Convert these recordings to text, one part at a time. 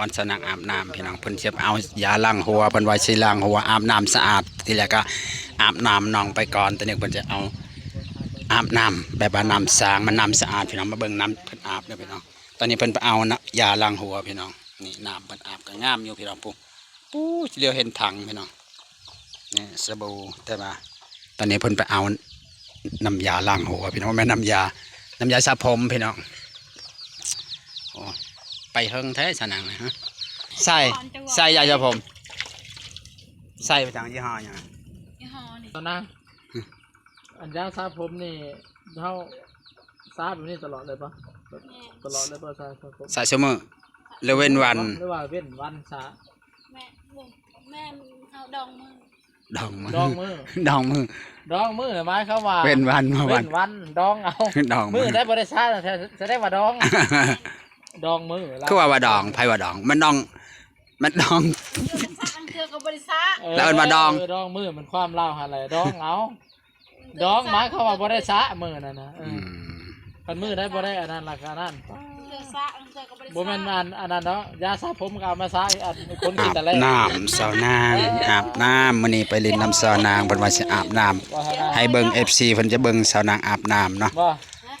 ກ່ອນສາວນາງອາບນ້ຳ ພີ່ນ້ອງ ເພິ່ນຊິເອົາຢາລ້າງຫົວ ເພິ່ນວ່າຊິລ້າງຫົວ ອາບນ້ຳສະອາດ ທີແລກກໍອາບນ້ຳໜອງໄປກ່ອນ. ຕອນນີ້ເພິ່ນຈະເອົາອາບນ້ຳແບບວ່ານ້ຳສ້າງ ມັນນ້ຳສະອາດ ພີ່ນ້ອງ. ມາເບິ່ງນ້ຳເພິ່ນອາບເດີ ພີ່ນ້ອງ. ຕອນນີ້ເພິ່ນໄປເອົານະ ຢາລ້າງຫົວ ພີ່ນ້ອງ. ນີ້ນ້ຳເພິ່ນອາບກໍງາມຢູ່ ພີ່ນ້ອງ. ປູ້ ຊິຫຼຽວເຫັນຖັງ ພີ່ນ້ອງ. ນີ້ສະບູ ແຕ່ວ່າຕອນນີ້ເພິ່ນໄປເອົານ້ຳຢາລ້າງຫົວ ພີ່ນ້ອງ. ບໍ່ແມ່ນນ້ຳຢາ ນ້ຳຢາສະຜົມ ພີ່ນ້ອງ. ໂອ້ ໄປເຫິງແທ້ສາວນາງນະ. ໃສ່ ໃສ່ຢາສະຜົມ ໃສ່ໄປທາງຍີ່ຫໍ້ຫຍັງ? ຍີ່ຫໍ້ນີ້ ຕອນນະ ອັນຢາສະຜົມນີ້ ເຮົາສະແບບນີ້ຕະຫຼອດເລີຍບໍ່? ແມ່ນ ຕະຫຼອດເລີຍບໍ່? ສະ ສະຜົມ ສະຊຸມື້ ຫຼືເວັ້ນວັນ? ຫຼືວ່າເວັ້ນວັນສະ? ແມ່ນ ແມ່ນ ເຮົາດອງມື້ ດອງມື້ ດອງມື້ ດອງມື້ ດອງມື້ ໝາຍຄວາມວ່າເວັ້ນວັນ ມາວັນ ເວັ້ນວັນ ດອງເອົາ ດອງມື້ ມື້ໃດບໍ່ໄດ້ສະ ສະແດງວ່າດອງ ດອງມື້. ຄືວ່າ ວ່າດອງ ໃຜວ່າດອງ? ມັນດອງ ມັນດອງ ເທື່ອກໍບໍ່ໄດ້ສະ ເອີ ແລ້ວເອີ້ນວ່າດອງ ເອີ ດອງມື້ ມັນຄວາມລາວຫັ້ນແຫຼະ ດອງເອົາ ດອງໝາຍຄວາມວ່າບໍ່ໄດ້ສະມື້ນັ້ນນະ. ເອີ ອືມ ຄັນມື້ໃດບໍ່ໄດ້ອັນນັ້ນລະກະນັ້ນ ເທື່ອສະ ເທື່ອກໍບໍ່ໄດ້ສະ ບໍ່ແມ່ນອັນ ອັນນັ້ນເນາະ ຢາສະຜົມກໍເອົາມາສະ ອັນຄົນຂີ້ຕະແຫຼ ອາບນ້ຳສາວນາງ ອາບນ້ຳ. ມື້ນີ້ໄປຫຼິ້ນນຳສາວນາງ ເພິ່ນວ່າຊິອາບນ້ຳ ໃຫ້ເບິ່ງ ເອັຟຊີ ເພິ່ນຈະເບິ່ງສາວນາງອາບນ້ຳເນາະ. ບໍ່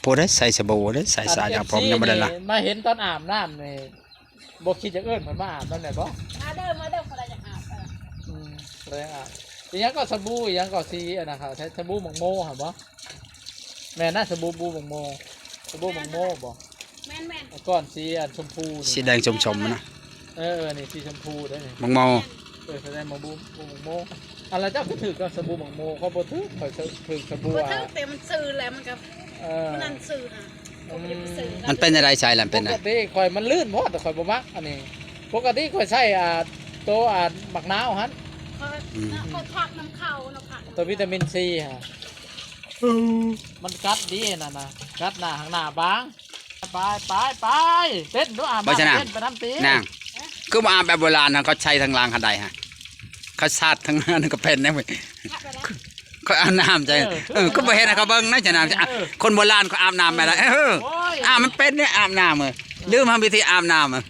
ຜູ້ໃດໃສ່ສະບູເດ້ ໃສ່ສາຍາຜົມຍັງບໍ່ໄດ້ລະ ມາເຫັນຕອນອາບນ້ຳນີ້ ບໍ່ຄິດຈະເອີ້ນເພິ່ນມາອາບນຳແດ່ບໍ່? ມາເດີ ມາເດີ ຜູ້ໃດຢາກອາບກໍໄດ້ ອືມ ຜູ້ໃດຢາກອາບ. ອີຫຍັງກໍສະບູ ອີຫຍັງກໍສີອັນນັ້ນ ໃຊ້ສະບູໝາກໂມຫັ້ນບໍ່? ແມ່ນນະ ສະບູ ບູໝາກໂມ ສະບູໝາກໂມບໍ່? ແມ່ນໆ ກ້ອນສີອັນຊົມພູນີ້ ສີແດງຊົມໆນະ. ເອີໆ ນີ້ສີຊົມພູເດ້ນີ້ ໝາກໂມ. ເອີ ສະແດງໝາກບູ ໝາກໂມ. ອັນລະເຈົ້າຄືຖືກກັບສະບູໝາກໂມ? ຂ້ອຍບໍ່ຖືກ ຂ້ອຍຖືກສະບູ ບໍ່ຖືກ ແຕ່ມັນຊື່ແຫຼະ ມັນກໍ ເອີ ມັນນັ້ນຊື່ນະ. ອືມ ມັນເປັນຈັ່ງໃດ? ໃຊ້ແລ້ວເປັນຫຍັງ? ປົກກະຕິຂ້ອຍມັນລື່ນໂພດ ແຕ່ຂ້ອຍບໍ່ມັກອັນນີ້. ປົກກະຕິຂ້ອຍໃຊ້ ອ່າ ໂຕ ອ່າ ໝາກນາວຫັ້ນ. ຂ້ອຍ ອືມ ຂ້ອຍຜັກນຳເຂົ້າເນາະ ຜັກ ໂຕວິຕາມິນຊີຫັ້ນ. ມັນກັດດີຫັ້ນນະ ກັດໜ້າ ຫາງໜ້າບາງ. ໄປ ໄປ ໄປ ເຕັ້ນດູ ອາບນ້ຳ ເຕັ້ນໄປນຳຕິ. ນາງ ຄືບໍ່ອາບແບບໂບລານນະ ເຂົາໃຊ້ທາງຫຼັງຫັ້ນໄດ້ຮະ ເຂົາສາດທາງນັ້ນກໍເປັນນະ. ຂ້ອຍອາບນ້ຳໃຈ ເອີ ເອີ ຄືບໍ່ເຮັດໃຫ້ເຂົາເບິ່ງນະ ຈະນ້ຳ ເອີ ຄົນໂບລານເຂົາອາບນ້ຳແບບໃດ? ເອີ ໂອ້ຍ ອາບມັນເປັນເດ້ ອາບນ້ຳ ເອີ ລືມຫາວິທີອາບນ້ຳ ເອີ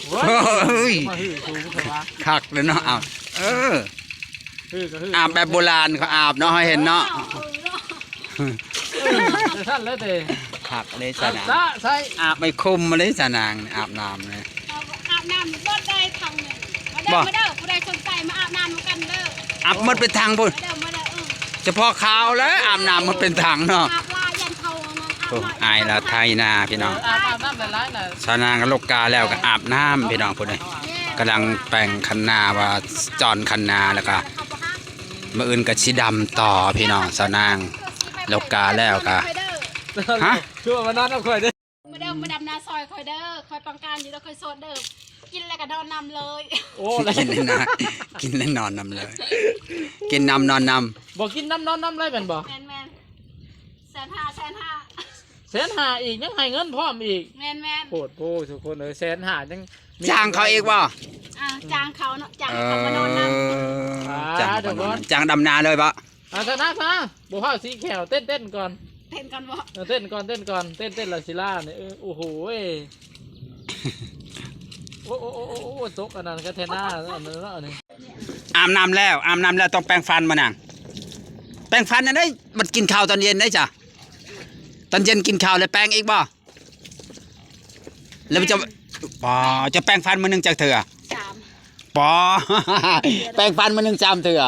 ໂອ້ຍ ໂອ້ຍ ມາຫື່ສູງແທ້ວະ ຄັກເລີຍເນາະ. ອາບ ເອີ ຫື່ກໍຫື່ ອາບແບບໂບລານເຂົາອາບເນາະ ເຮົາເຫັນເນາະ. ເອີ ເອີ ຈັ່ງຊັ້ນແຫຼະເດ້ ຄັກເລີຍສາວນາງ ອາບໃຫ້ຄຸ້ມມາເລີຍສາວນາງ ອາບນ້ຳເລີຍ. ເຮົາອາບນ້ຳເບິດໄດ້ຖັງໜຶ່ງ ມາເດີ ມາເດີ ຜູ້ໃດສົນໃຈມາອາບນ້ຳນຳກັນເດີ. ອາບໝົດເປັນຖັງພຸ້ນ ມາເດີ ມາເດີ ເອີ ສະເພາະຂາວແຫຼະ ອາບນ້ຳໝົດເປັນຖັງເນາະ. ອາບຫຼາຍຢ້ານເຂົາອັນນັ້ນ ໂອ້ ອາຍລາວໄທນາພີ່ນ້ອງ. ເອີ ອາບນ້ຳຫຼາຍໆນະ ສາວນາງກໍລົກກາແລ້ວກໍອາບນ້ຳພີ່ນ້ອງພຸ້ນເດ້. ແມ່ນ ກຳລັງແປງຄັນນາ ວ່າຈອນຄັນນາ ແລ້ວກໍມື້ອື່ນກໍຊິດຳຕໍ່ພີ່ນ້ອງ. ສາວນາງລົກກາແລ້ວກໍ ຮະ ຄືວ່າມານອນນຳຂ້ອຍເດີ. ມາເດີ ມາດຳນາຊ່ອຍຂ້ອຍເດີ ຂ້ອຍຕ້ອງການຢູ່ເດີ ຂ້ອຍໂສດເດີ ກິນແລ້ວກໍນອນນຳເລີຍ. ໂອ້ ກິນແລ້ວນອນ ກິນແລ້ວນອນນຳເລີຍ ກິນນຳນອນນຳ. ບໍ່ກິນນຳນອນນຳເລີຍແມ່ນບໍ່? ແມ່ນໆ ແສນຫ້າ ແສນຫ້າ ແສນຫ້າອີກ ຍັງໃຫ້ເງິນພ້ອມອີກ. ແມ່ນໆ ໂພດໂພທຸກຄົນເອີຍ ແສນຫ້າຍັງ ຈ້າງເຂົາອີກບໍ່? ອ່າ ຈ້າງເຂົາເນາະ ຈ້າງເຂົາມານອນນຳ. ເອີ ຈ້າງເຂົາມານອນນຳ ຈ້າງດຳນາເລີຍບໍ່? ອ່າ ຊະນະ ຊະນະ ບໍ່ພາວສີແຂ້ວ ເຕັ້ນ ເຕັ້ນກ່ອນ ເຕັ້ນກ່ອນບໍ່? ເອີ ເຕັ້ນກ່ອນ ເຕັ້ນກ່ອນ ເຕັ້ນ ເຕັ້ນລາຊິລານີ້. ເອີ ໂອ້ໂຫຍ ໂອ້ ໂອ້ ໂອ້ ໂອ້ ໂອ້ ຕົກອັນນັ້ນກະແທນາ ອັນນັ້ນເນາະ ອັນນີ້. ອາບນ້ຳແລ້ວ ອາບນ້ຳແລ້ວຕ້ອງແປງຟັນບໍ່ນາງ? ແປງຟັນອັນໃດ? ບັດກິນເຂົ້າຕອນເຢັນໄດ໋ຈ້ະ ຕອນເຢັນກິນເຂົ້າແລ້ວແປງອີກບໍ່? ແລ້ວຈະ ປາ ຈະແປງຟັນມື້ໜຶ່ງຈັກເທື່ອ? ສາມ ປາ ແປງຟັນມື້ໜຶ່ງສາມເທື່ອ.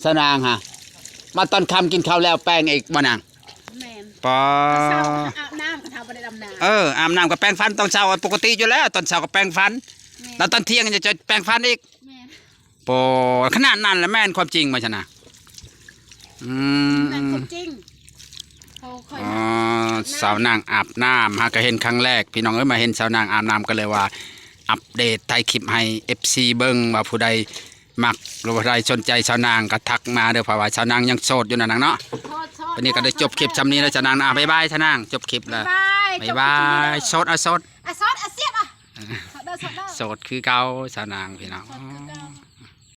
ສາວນາງຫະ ມາຕອນຄ່ຳກິນເຂົ້າແລ້ວແປງອີກບໍ່ນາງ? ແມ່ນ ປາ ຕອນເຊົ້າອາບນ້ຳ ຄັນເຮົາບໍ່ໄດ້ດຳນາ. ເອີ ອາບນ້ຳກໍແປງຟັນຕອນເຊົ້າ ປົກກະຕິຢູ່ແລ້ວ ຕອນເຊົ້າກໍແປງຟັນ. ແມ່ນ ແລ້ວຕອນທ່ຽງຈະແປງຟັນອີກ. ແມ່ນ ໂອ້ ຂະໜາດນັ້ນລະແມ່ນຄວາມຈິງບໍ່ຊະນະ? ອືມ ແມ່ນຄວາມຈິງ. ໂອ້ ຂ້ອຍ ອໍ ອາບນ້ຳ ສາວນາງອາບນ້ຳ ຫາກະເຫັນຄັ້ງແລກ ພີ່ນ້ອງເອີຍ ມາເຫັນສາວນາງອາບນ້ຳ ກໍເລີຍວ່າອັບເດດຖ່າຍຄລິບໃຫ້ເອັຟຊີເບິ່ງ ວ່າຜູ້ໃດ ມັກ ຫຼືວ່າໃຜສົນໃຈສາວນາງກໍທັກມາເດີ ເພາະວ່າສາວນາງຍັງໂສດຢູ່ນະນາງເນາະ. ໂສດໆ ວັນນີ້ກໍໄດ້ຈົບຄລິບຊ່ຳນີ້ແລ້ວສາວນາງນະ. ບາຍບາຍສາວນາງ ຈົບຄລິບແລ້ວ ບາຍບາຍ ບາຍບາຍ. ໂສດ ອະ ໂສດ ອະ ໂສດ ອະ ສຽດ ອະ ໂສດເດີ ໂສດເດີ ໂສດຄືເກົ່າສາວນາງ ພີ່ນ້ອງ ໂສດຄືເກົ່າ.